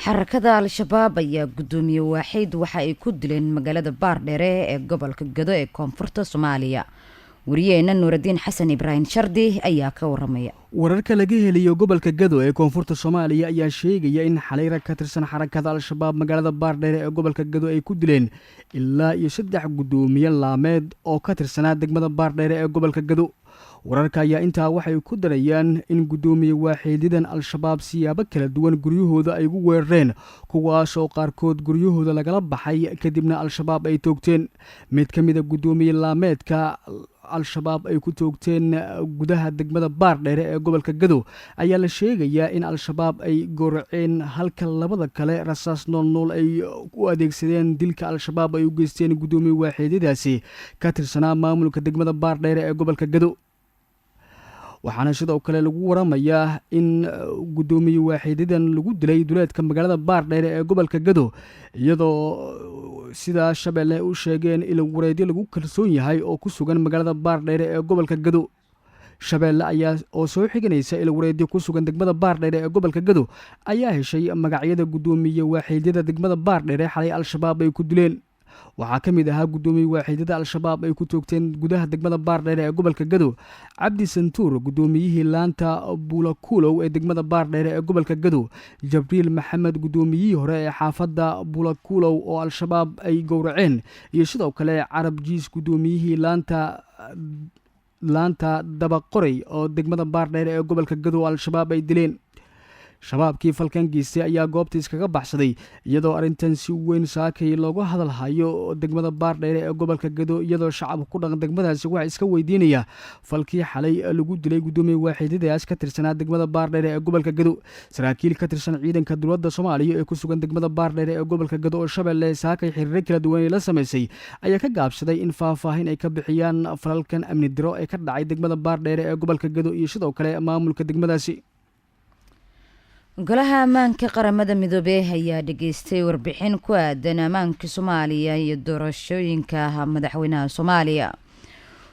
Xarakada Al-Shabaab ayaa guddoomiye waaxid waxa ay ku dileen magaalada Baardheere ee gobolka Gado ee koonfurta Soomaaliya. Wariyaheena Nuuradiin Xasan Ibraahim Shardi ayaa ka waramaya. Wararka laga helayo gobolka Gado ee koonfurta Soomaaliya ayaa sheegaya in xalay rag ka tirsan xarakada Al-Shabaab magaalada Baardheere ee gobolka Gado ay ku dileen ilaa iyo saddex guddoomiye laameed oo ka tirsanaa degmada Baardheere ee gobolka Gado. Wararka ayaa intaa waxay ku darayaan in guddoomiye waaxiidyadan Al-Shabaab siyaabo kala duwan guryahooda ay ugu weerareen, kuwaasoo qaarkood guryahooda lagala baxay, kadibna Al-Shabaab ay toogteen. Mid ka mida guddoomiye laameedka Al-Shabaab ay ku toogteen gudaha degmada Baardheere ee gobolka Gado ayaa la sheegayaa in Al-Shabaab ay gooraceen, halka labada kale rasaas noolnool ay u adeegsadeen. Dilka Al-Shabaab ay u geysteen guddoomiye waaxiidyadaasi ka tirsanaa maamulka degmada Baardheere ee gobolka Gado, waxaana sidoo kale lagu waramayaa in guddoomiye waaxiidyadan lagu dilay duleedka magaalada Baardheere ee gobolka Gado, iyadoo sidaa Shabeelle u sheegeen ilo wareedyo lagu kalsoon yahay oo ku sugan magaalada Baardheere ee gobolka Gado. Shabeelle ayaa oo soo xiganaysa ilo wareedyo ku sugan degmada Baardheere ee gobolka Gado ayaa heshay magacyada guddoomiye waaxiidyada degmada Baardheere xalay Al-Shabaab ay ku dileen. Waxaa ka mid ahaa guddoomiye waaxiidyada Al-Shabaab ay ku toogteen gudaha degmada Baardheere ee gobolka Gado Cabdi Santuur, guddoomiyihii laanta Buulakuulow ee degmada Baardheere ee gobolka Gado, Jabriil Maxamed, guddoomiyihii hore ee xaafadda Buulakuulow oo Al-Shabaab ay gowraceen, iyo sidoo kale Carab Jiis, guddoomiyihii laanta Dabaqorey oo degmada Baardheere ee gobolka Gado oo Al-Shabaab ay dileen. Shabaabkii falkan geystay ayaa goobta iskaga baxsaday, iyadoo arrintan si weyn saakay looga hadal hayo degmada Baardheere ee gobolka Gado, iyadoo shacabka ku dhaqan degmadaasi waxaa iska weydiinaya falkii xalay lagu dilay guddoomiye waaxiidyadaas ka tirsanaa degmada Baardheere ee gobolka Gado. Saraakiil ka tirsan ciidanka dowladda Soomaaliya ee ku sugan degmada Baardheere ee gobolka Gado oo Shabeelle saakay xiriiro kala duwan ay la samaysay ayaa ka gaabsaday in faahfaahin ay ka bixiyaan falalkan amni diro ee ka dhacay degmada Baardheere ee gobolka Gado iyo sidoo kale maamulka degmadaasi. Golaha Ammaanka Qaramada Midoobey ayaa dhageystay warbixin ku aadan ammaanka Soomaaliya iyo doorashooyinka madaxweynaha Soomaaliya.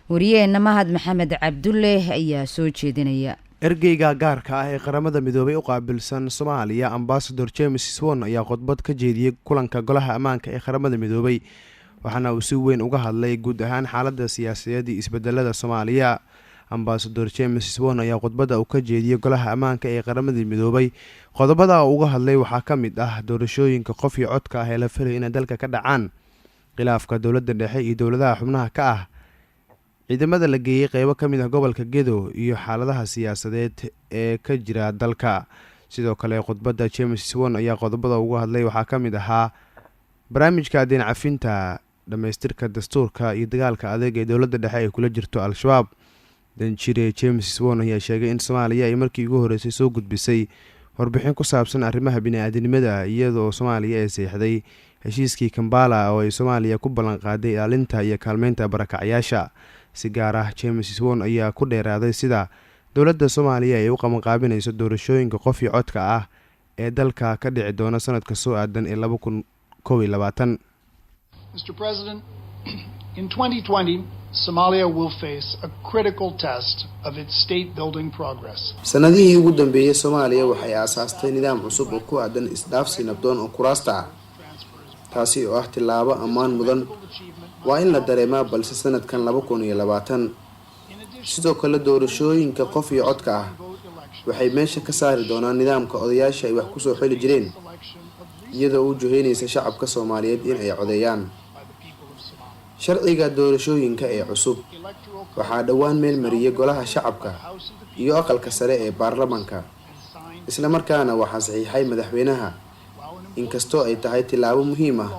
Wariyaheena Mahad Maxamed Cabdulle ayaa soo jeedinaya. Ergeyga gaarka ah ee Qaramada Midoobay u qaabilsan Soomaaliya, Ambasador James Swan, ayaa khudbad ka jeediyey kulanka Golaha Ammaanka ee Qaramada Midoobay, waxaana uu si weyn uga hadlay guud ahaan xaaladda siyaasadeed iyo isbedelada Soomaaliya. Ambasador James Swan ayaa khudbadda uu ka jeediyey Golaha Ammaanka ee Qaramada Midoobay qodobada uu uga hadlay waxaa ka mid ah doorashooyinka qof iyo codka ah ee la filay inay dalka ka dhacaan, khilaafka dowladda dhexe iyo dowladaha xubnaha ka ah, ciidamada la geeyey qeybo ka mid ah gobolka Gedo iyo xaaladaha siyaasadeed ee ka jira dalka. Sidoo kale, khudbadda James Swan ayaa qodobada uga hadlay waxaa ka mid ahaa barnaamijka deyn cafinta, dhammaystirka dastuurka iyo dagaalka adeeg ee dowladda dhexe ay kula jirto Al-Shabaab. Danjire James Swan ayaa sheegay in Soomaaliya ay markii ugu horreysay soo gudbisay warbixin ku saabsan arrimaha bini-aadinimada, iyadoo Soomaaliya ay saxiixday heshiiskii Kambala oo ay Soomaaliya ku ballan qaaday ilaalinta iyo kaalmeynta barakacyaasha. Si gaar ah, James Swan ayaa ku dheeraaday sida dowladda Soomaaliya ay u qabanqaabinayso doorashooyinka qof iyo codka ah ee dalka ka dhici doona sanadka soo aadan ee 2021. Mr. President, in 2020, Somalia will face a critical test of its state building progress. Sanadihii ugu dambeeyey, Soomaaliya waxay aasaastay nidaam cusub oo ku aadan isdhaafsi nabdoon oo kuraasta ah, taasi oo ah tillaabo ammaan mudan waa in la dareemaa. Balse sanadkan 2020, sidoo kale doorashooyinka qof iyo codka ah waxay meesha ka saari doonaan nidaamka odayaasha ay wax kusoo xeli jireen, iyadoo u jiheynaysa shacabka Soomaaliyeed in ay codeeyaan. Sharciga doorashooyinka ee cusub waxaa dhowaan meel mariyay Golaha Shacabka iyo Aqalka Sare ee baarlamaanka, islamarkaana waxaa saxiixay madaxweynaha. Inkastoo ay tahay tillaabo muhiim ah,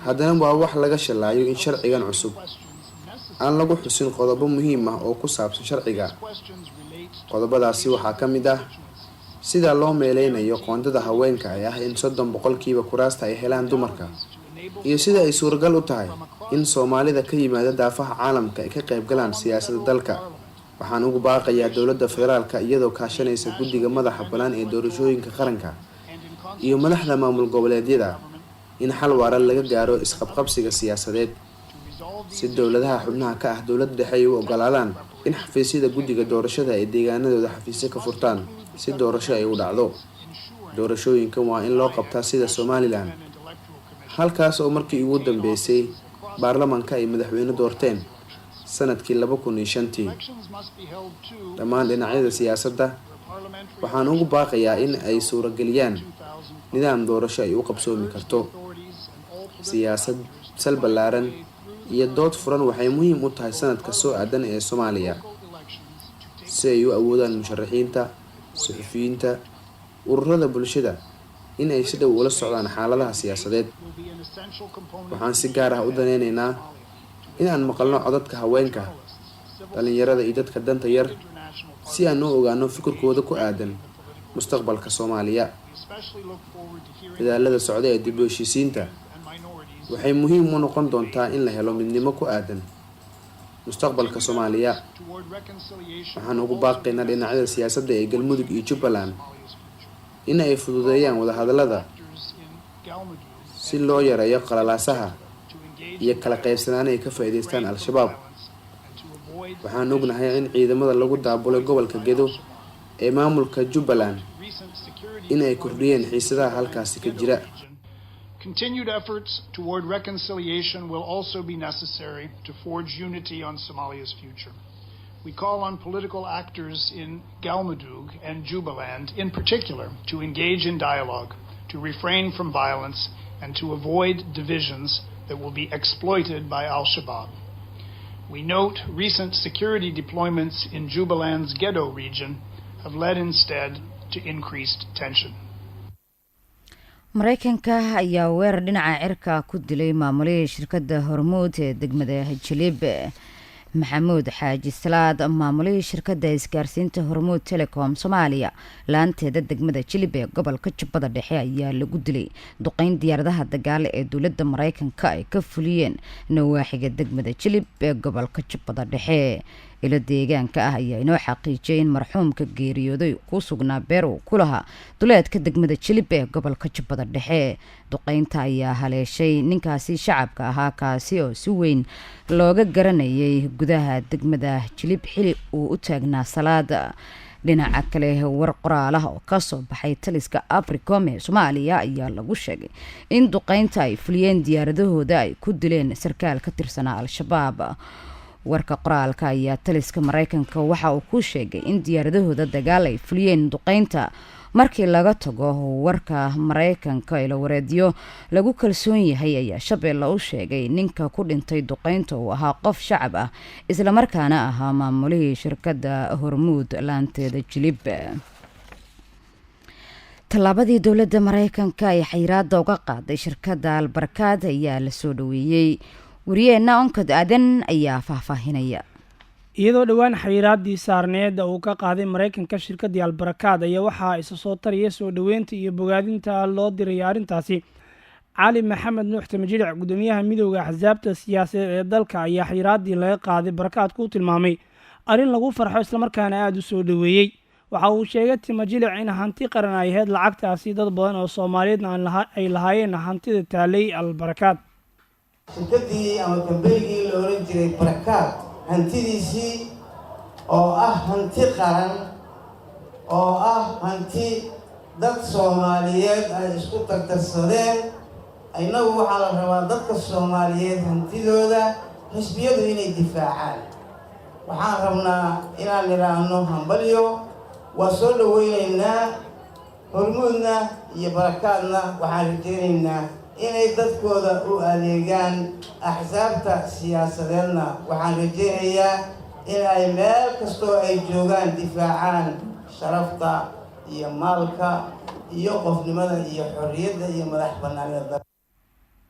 haddana waa wax laga shalaayo in sharcigan cusub aan lagu xusin qodobo muhiim ah oo ku saabsan sharciga. Qodobadaasi waxaa ka mid ah sida loo meeleynayo qoondada haweenka ee ah in 30% kuraasta ay helaan dumarka, iyo sida ay suuragal u tahay in Soomaalida ka yimaada daafaha caalamka ay ka qayb galaan siyaasadda dalka. Waxaan ugu baaqayaa dowladda federaalka, iyadoo kaashanaysa Guddiga Madaxa Bannaan ee Doorashooyinka Qaranka iyo madaxda maamul goboleedyada, in xal waara laga gaaro isqabqabsiga siyaasadeed, si dowladaha xubnaha ka ah dowladda dhexe ay u ogolaadaan in xafiisyada guddiga doorashada ay deegaanadooda xafiisyo ka furtaan, si doorasho ay u dhacdo. Doorashooyinkan waa in loo qabtaa sida Somaliland, halkaas oo markii ugu dambeysay baarlamaanka ay madaxweyne doorteen sanadkii 2005-tii. Dhammaan dhinacyada siyaasadda waxaan ugu baaqayaa in ay suurageliyaan nidaam doorasho ay u qabsoomi karto. Siyaasad sal ballaaran iyo dood furan waxay muhiim u tahay sanadka soo aadan ee Soomaaliya, si ay u awoodaan musharaxiinta, suxufiyiinta, ururada bulshada in ay si dhow ula socdaan xaaladaha siyaasadeed. Waxaan si gaar ah u daneyneynaa in aan maqalno codadka haweenka, dhalinyarada iyo dadka danta yar, si aan u ogaano fikirkooda ku aadan mustaqbalka Soomaaliya. Dadaalada socda ee dib u heshiisiinta waxay muhiim u noqon doontaa in la helo midnimo ku aadan mustaqbalka Soomaaliya. Waxaan ugu baaqaynaa dhinacyada siyaasadda ee Galmudug iyo Jubbaland in ay fududeeyaan wadahadalada si loo yareeyo qalalaasaha iyo kala qaybsanaan ay ka faa-iideystaan Al-Shabaab. Waxaan ognahay in ciidamada lagu daabulay gobolka Gedo ee maamulka Jubbaland in ay kordhiyeen xiisadaha halkaasi ka jira. Continued efforts toward reconciliation will also be necessary to forge unity on Somalia's future. We call on political actors in Galmudug and Jubaland in particular to engage in dialogue, to refrain from violence, and to avoid divisions that will be exploited by Al Shabaab. We note recent security deployments in Jubaland's Gedo region have led instead to increased tension. Mareykanka ayaa weerar dhinaca cirka ku dilay maamulihii shirkadda Hormuud ee degmada Jilib. Maxamuud Xaaji Salaad, maamulihii shirkadda isgaarsiinta Hormuud Telecom Soomaaliya laanteeda degmada Jilib ee gobolka Jubbada Dhexe, ayaa lagu dilay duqeyn diyaaradaha dagaale ee dowladda Mareykanka ay ka fuliyeen nawaaxiga degmada Jilib ee gobolka Jubbada Dhexe. Ilo deegaanka ah ayaa inoo xaqiijiyay in marxuumka geeriyooday ku sugnaa beer uu ku lahaa duleedka degmada Jilib ee gobolka Jubbada Dhexe. Duqeynta ayaa haleeshay ninkaasi shacabka ahaa, kaasi oo si weyn looga garanayay gudaha degmada Jilib xili uu u taagnaa salaada. Dhinaca kale, war qoraalaha oo kasoo baxay taliska Africom ee Soomaaliya ayaa lagu sheegay in duqeynta ay fuliyeen diyaaradahooda ay ku dileen sarkaal ka tirsanaa Al-Shabaab. Warka qoraalka ayaa taliska Mareykanka waxa uu ku sheegay in diyaaradahooda dagaal ay fuliyeen duqeynta. Markii laga tago warka Mareykanka, ilawareedyo lagu kalsoon yahay ayaa Shabeelle u sheegay ninka ku dhintay duqeynta uu ahaa qof shacab ah, islamarkaana ahaa maamulihii shirkadda Hormuud laanteeda Jilib. Tallaabadii dowladda Mareykanka ay xayiraada uga qaaday shirkadda Albarkaad ayaa lasoo dhaweeyey. Wariyeenna Onkod Aadan ayaa faahfaahinaya. Iyadoo dhowaan xayiraaddii saarneed uu ka qaaday Maraykanka shirkaddii Albarakaad, ayaa waxaa isa soo taraya soo dhoweynta iyo bogaadinta loo diraya arrintaasi. Cali Maxamed Nuux Tamajilic, guddoomiyaha Midowda Axsaabta Siyaasadeed ee dalka, ayaa xayiraaddii laga qaaday Barakaad ku tilmaamay arrin lagu farxo, islamarkaana aada u soo dhoweeyey. Waxa uu sheegay Timajilic in hanti qaran ay ahayd lacagtaasi, dad badan oo Soomaaliyeedna ay lahaayeen hantida taalay Albarakaad. Shirkaddii ama kambanigii la oran jiray Barakaad hantidiisii oo ah hanti qaran, oo ah hanti dad Soomaaliyeed ay isku tartarsadeen, innagu waxaa la rabaa dadka Soomaaliyeed hantidooda xisbiyadu inay difaacaan. Waxaan rabnaa inaan nidhaahno hambalyo, waa soo dhaweynaynaa. Hormuudna iyo Barakaadna waxaan rajaynaynaa inay dadkooda u adeegaan. Axsaabta siyaasadeedna waxaan rajaynayaa in ay meel kastoo ay joogaan difaacaan sharafta iyo maalka iyo qofnimada iyo xorriyadda iyo madax bannaanida.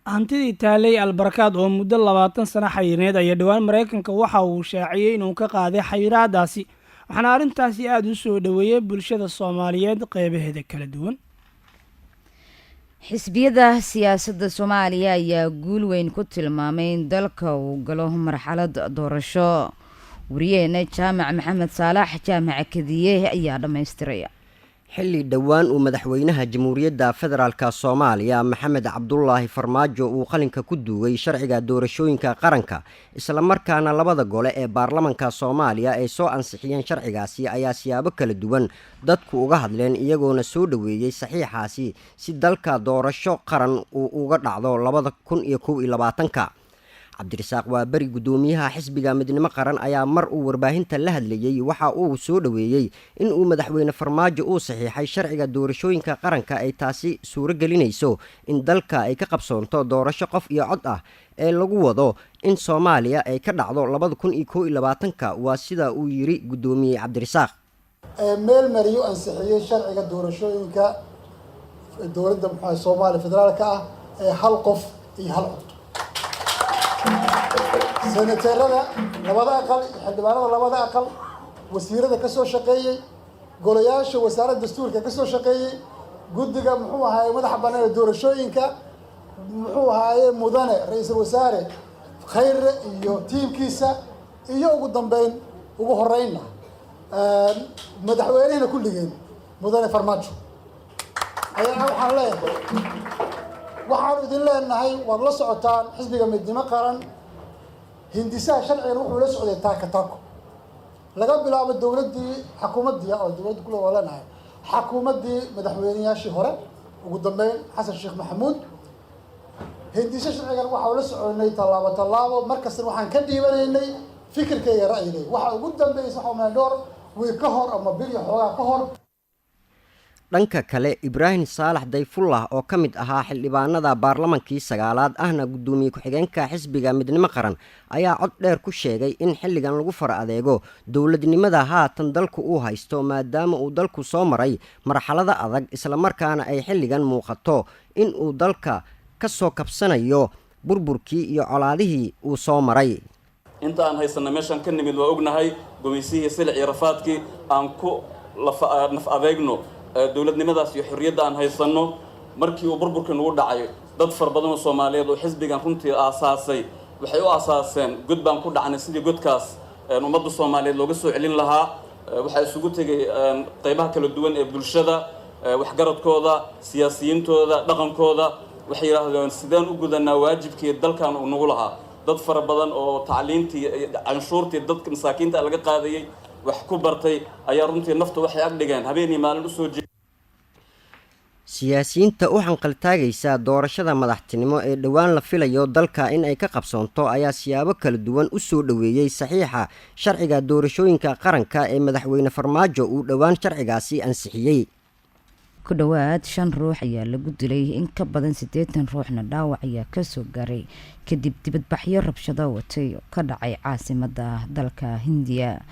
Hantidii taalay Albarakaad oo muddo 20 sano xayirneed ayaa dhowaan Maraykanka waxa uu shaaciyey inuu ka qaaday xayiraadaasi, waxaana arrintaasi aada u soo dhoweeyey bulshada Soomaaliyeed qeybaheeda kala duwan. Xisbiyada siyaasadda Soomaaliya ayaa guul weyn ku tilmaamay in dalka uu galo marxalad doorasho. Wariyaheena Jaamac Maxamed Saalax, Jaamaca Kadiye, ayaa dhammaystiraya. Xilli dhowaan uu madaxweynaha Jamhuuriyadda Federaalka Soomaaliya Maxamed Cabdulaahi Farmaajo uu qalinka ku duugay sharciga doorashooyinka qaranka, islamarkaana labada gole ee baarlamanka Soomaaliya ay soo ansixiyeen sharcigaasi, ayaa siyaabo kala duwan dadku uga hadleen, iyagoona soo dhoweeyey saxiixaasi si dalka doorasho qaran uu uga dhacdo 2021-ka. Cabdirasaaq Waaberi, guddoomiyaha xisbiga Midnimo Qaran, ayaa mar uu warbaahinta la hadlayey waxa uu soo dhoweeyey in uu madaxweyne Farmaajo uu saxiixay sharciga doorashooyinka qaranka, ay taasi suuro gelinayso in dalka ay ka qabsoonto doorasho qof iyo cod ah ee lagu wado in Soomaaliya ay ka dhacdo 2021-ka. Waa sida uu yiri guddoomiye Cabdirasaaq. Meel mariyo ansixiyey sharciga doorashooyinka dowladda, muxua, Soomaaliya federaalka ah ee hal qof iyo hal cod. Senateerada labada aqal, xildhibaanada labada aqal, wasiirada ka soo shaqeeyey, golayaasha wasaaradda dastuurka ka soo shaqeeyey, guddiga, muxuu ahaaye, madaxa bannaan ee doorashooyinka, muxuu ahaaye, mudane ra-iisul wasaare Khayre iyo tiimkiisa, iyo ugu dambeyn, ugu horeynna, madaxweynehina kulligeen, mudane Farmaajo, ayaa waxaan leeyahay, waxaanu idin leenahay, waad la socotaan, xisbiga Midnimo Qaran hindisaha sharcigan wuxuu la socday taaka taako, laga bilaabo dowladdii, xakuumaddii oo dowladda kule waa leenahay, xakuumaddii madaxweyneyaashii hore, ugu dambeyn Xasan Sheekh Maxamuud. Hindise sharcigan waxaa la soconay tallaabo tallaabo, markastana waxaan ka dhiibanaynay fikirkayga, ra'yigay. Waxa ugu dambeysay waxa umay dhowr wiil ka hor ama bil iyo xoogaa ka hor. Dhanka kale, Ibraahim Saalax Dayfullah oo ka mid ahaa xildhibaanada baarlamankii sagaalaad, ahna guddoomiye ku-xigeenka xisbiga Midnimo Qaran, ayaa cod dheer ku sheegay in xilligan lagu fara adeego dowladnimada haatan dalku uu haysto, maadaama uu dalku soo maray marxalada adag, islamarkaana ay xilligan muuqato in uu dalka ka soo kabsanayo burburkii iyo colaadihii uu soo maray. Inta aan haysanna meeshaan ka nimid waa ognahay, gumaysihii, silic iyo rafaadkii aan ku naf adeegno dowladnimadaas iyo xorriyadda aan haysanno. Markii uu burburkii nagu dhacay, dad fara badan oo Soomaaliyeed oo xisbigan runtii aasaasay waxay u aasaaseen god baan ku dhacnay, sidii godkaas ummadda Soomaaliyeed looga soo celin lahaa. Waxaa isugu tegay qaybaha kala duwan ee bulshada, waxgaradkooda, siyaasiyiintooda, dhaqankooda. Waxay yidhaahdeen, sideen u gudanaa waajibkii dalkan uu nagu lahaa? Dad fara badan oo tacliintii, canshuurtii dadka masaakiinta laga qaadayay wax ku bartay ayaa runtii nafta waxay ag dhigeen, habeenii maalin usoo jeed. Siyaasiyiinta u xanqaltaagaysa doorashada madaxtinimo ee dhowaan la filayo dalka in ay ka qabsoonto ayaa siyaabo kala duwan u soo dhoweeyey saxiixa sharciga doorashooyinka qaranka ee madaxweyne Farmaajo uu dhowaan sharcigaasi ansixiyey. Ku dhowaad shan ruux ayaa lagu dilay, in ka badan 80 ruuxna dhaawac ayaa kasoo gaaray kadib dibadbaxyo rabshado watay oo ka dhacay caasimada dalka Hindiya.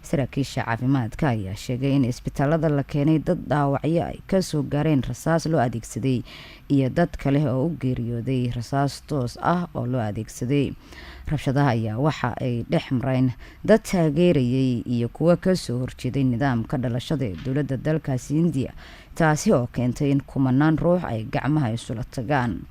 Saraakiisha caafimaadka ayaa sheegay in isbitaalada la keenay dad dhaawacyo ay kasoo gaareen rasaas loo adeegsaday iyo dad kale oo u geeriyooday rasaas toos ah oo loo adeegsaday. Rabshadaha ayaa waxa ay dhex mareen dad taageerayay iyo kuwo kasoo horjeeday nidaamka dhalashada ee dowladda dalkaasi Hindiya, taasi oo keentay in kumanaan ruux ay gacmaha isula tagaan.